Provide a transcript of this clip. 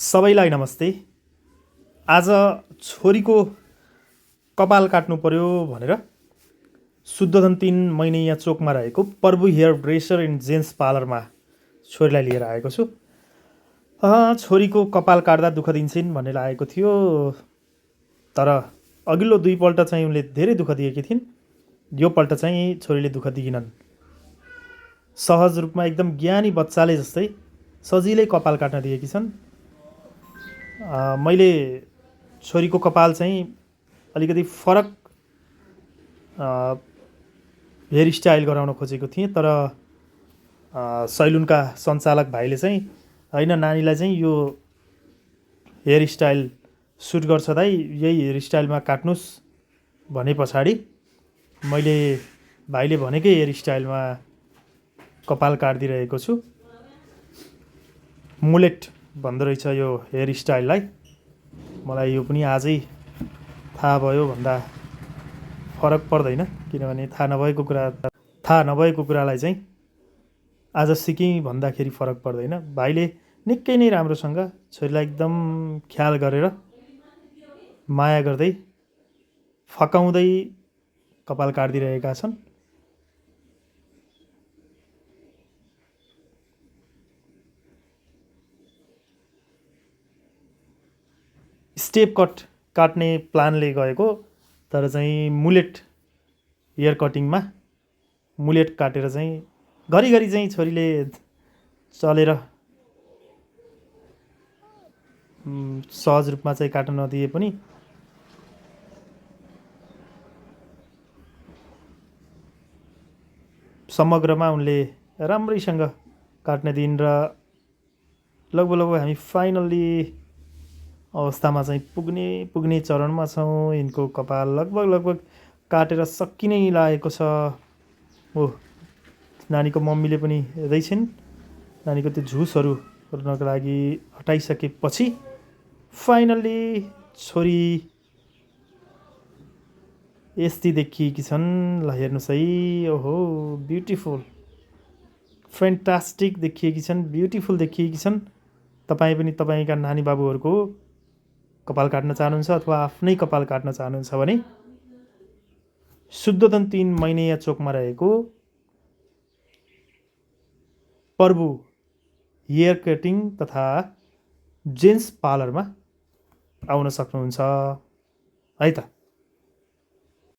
सबैलाई नमस्ते। आज छोरीको कपाल काट्नु पर्यो भनेर शुद्धोधन 3 मैनैया चोकमा रहेको प्रभु हेयर ड्रेसर एन्ड जेन्ट्स पार्लरमा छोरीलाई लिएर आएको छु। छोरीको कपाल काट्दा दुःख दिन्छन् भनेर आएको थियो, तर अघिल्लो दुईपल्ट चाहिँ उनले धेरै दुःख दिएकी थिइन्। यो पल्ट चाहिँ छोरीले दुःख दिएनन्। सहज रूपमा एकदम ज्ञानी बच्चाले जस्तै सजिलै कपाल काट्न दिएकी छन्। मैले छोरीको कपाल चाहिँ अलिकति फरक हेयर स्टाइल गराउन खोजेको थिएँ, तर सैलुनका सञ्चालक भाइले चाहिँ होइन, नानीलाई चाहिँ यो हेयर स्टाइल सुट गर्छ दाइ, यही हेयर स्टाइलमा काट्नुस् भने पछाडि मैले भाइले भनेकै हेयर स्टाइलमा कपाल काटिदिरहेको छु। मुलेट भन्दो रहेछ यो हेयर स्टाइललाई। मलाई यो पनि आजै थाहा भयो भन्दा फरक पर्दैन, किनभने थाहा नभएको कुरालाई चाहिँ आज सिकेँ भन्दाखेरि फरक पर्दैन। भाइले निकै नै राम्रोसँग छोरीलाई एकदम ख्याल गरेर माया गर्दै फकाउँदै कपाल काटिदिरहेका छन्। स्टेप कट काट्ने प्लानले गएको, तर चाहिँ मुलेट हेयर कटिङमा मुलेट काटेर चाहिँ घरिघरि चाहिँ छोरीले चलेर सहज रूपमा चाहिँ काट्न नदिए पनि समग्रमा उनले राम्रैसँग काट्न दिइन् र लगभग हामी फाइनल्ली अवस्थामा चाहिँ पुग्ने चरणमा छौँ। यिनको कपाल लगभग काटेर सकिनै लागेको छ। नानीको मम्मीले पनि हेर्दैछिन्। नानीको त्यो झुसहरू गर्नको लागि हटाइसकेपछि फाइनल्ली छोरी यस्ती देखिएकी छन्। ल हेर्नुहोस् है, ओहो ब्युटिफुल, फ्यान्टास्टिक देखिएकी छन्, ब्युटिफुल देखिएकी छन्। तपाईँ पनि तपाईँका नानी बाबुहरूको कपाल काट्न चाहनुहुन्छ अथवा आफ्नै कपाल काट्न चाहनुहुन्छ भने शुद्धोधन 3 मैनैया चोकमा रहेको प्रभु हेयर कटिङ तथा जेन्ट्स पार्लरमा आउन सक्नुहुन्छ है त।